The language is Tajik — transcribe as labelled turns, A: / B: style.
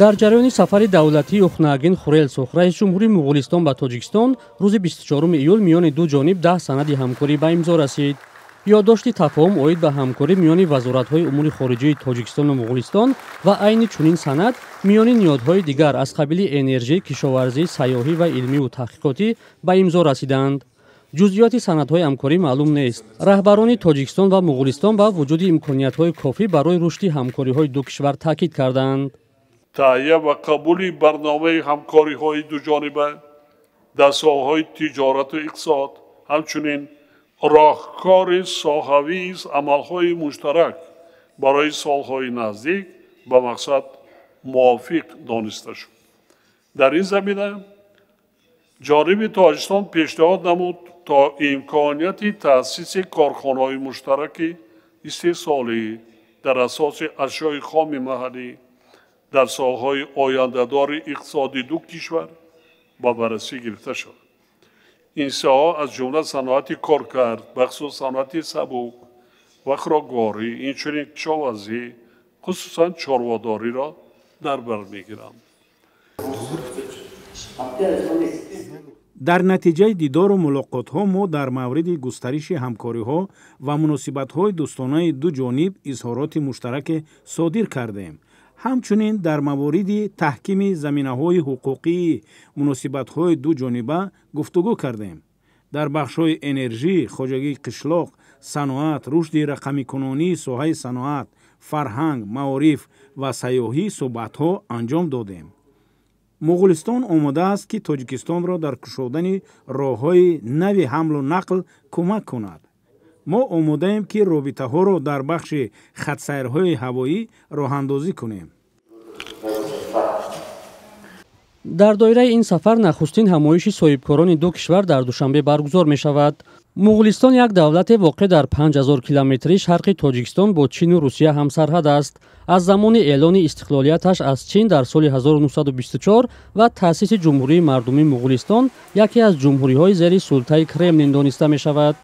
A: Дар ҷараёни сафари давлатии Ухнаагин Хурелсух, раиси ҷумҳури Муғулистон, ба Тоҷикистон рӯзи 24 июл миёни ду ҷониб 10 санади ҳамкорӣ ба имзо расид. Ёддошти тафоҳум оид ба ҳамкорӣ миёни вазоратҳои умури хориҷии Тоҷикистону Муғулистон ва айни чунин санад миёни ниҳодҳои дигар аз қабили энержӣ, кишоварзӣ, сайёҳӣ ва илмиву таҳқиқотӣ ба имзо расиданд. Ҷузъиёти санадҳои ҳамкорӣ маълум нест. Раҳбарони Тоҷикистон ва Муғулистон ба вуҷуди имкониятҳои кофӣ барои рушди ҳамкориҳои ду кишвар таъкид карданд.
B: Таҳия ва қабули барномаи ҳамкориҳои дуҷониба дар соҳаҳои тиҷорату иқтисод, ҳамчунин роҳкори соҳавии амалҳои муштарак барои солҳои наздик ба мақсад мувофиқ дониста шуд. Дар ин замина ҷониби Тоҷикистон пешниҳод намуд, то имконияти таъсиси корхонаҳои муштараки истеҳсолӣ дар асоси ашёи хоми маҳаллӣ дар соҳаҳои ояндадори иқтисоди ду кишвар ба баррасӣ гирифта шавад. Ин соҳаҳо аз ҷумла саноати коркард, бахусус саноати сабук ва хӯрокворӣ, инчунин кишоварзӣ, хусусан чорводориро дар бар мегиранд.
C: Дар натиҷаи дидору мулоқотҳо мо дар мавриди густариши ҳамкориҳо ва муносибатҳои дӯстонаи ду ҷониб изҳороти муштараке содир кардем. Ҳамчунин дар мавориди таҳкими заминаҳои ҳуқуқии муносибатҳои дуҷониба гуфтугӯ кардем. Дар бахшҳои энержӣ, хоҷагии қишлоқ, саноат, рушди рақамикунонии соҳаи саноат, фарҳанг, маориф ва сайёҳӣ суҳбатҳо анҷом додем. Муғулистон омода аст, ки Тоҷикистонро дар кушодани роҳҳои нави ҳамлу нақл кӯмак кунад. Мо омодаем, ки робитаҳоро дар бахши хатсайрҳои ҳавоӣ роҳандозӣ кунем.
A: Дар доираи ин сафар нахустин ҳамоиши соҳибкорони ду кишвар дар Душанбе баргузор мешавад. Муғулистон як давлате воқеъ дар 5000 километрии шарқи Тоҷикистон бо Чину Русия ҳамсарҳад аст. Аз замони эълони истиқлолияташ аз Чин дар соли 1924 ва таъсиси Ҷумҳурии Мардумии Муғулистон яке аз ҷумҳуриҳои зери султаи Кремлин дониста мешавад.